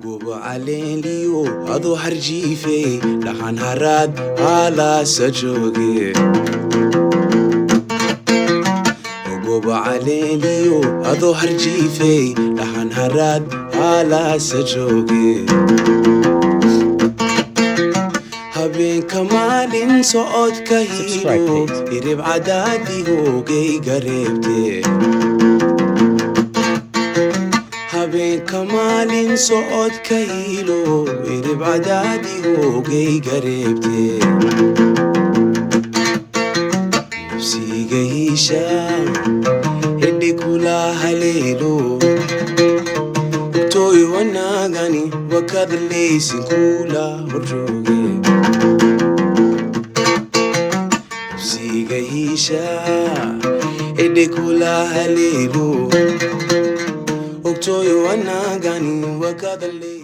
Gobo caleeliyo adoo harjiife dhaxan haraad haalaasa jooge. Gobo caleeliyo adoo harjiife dhaxan haraad haalaasa jooge. Habeenka maalin socodka Subscribe, hiilo please. Irib cadaadihoogayga reebte. Habeenka maalin socodka hiilo irib cadaadihoogayga reebte. Nafsiga hiisha hidhi kula haleelo ogtooy wanaagani wakadleysin kula horjooge. Nafsiga hiisha hidhi kula haleelo ogtooy wanaagani wakadley.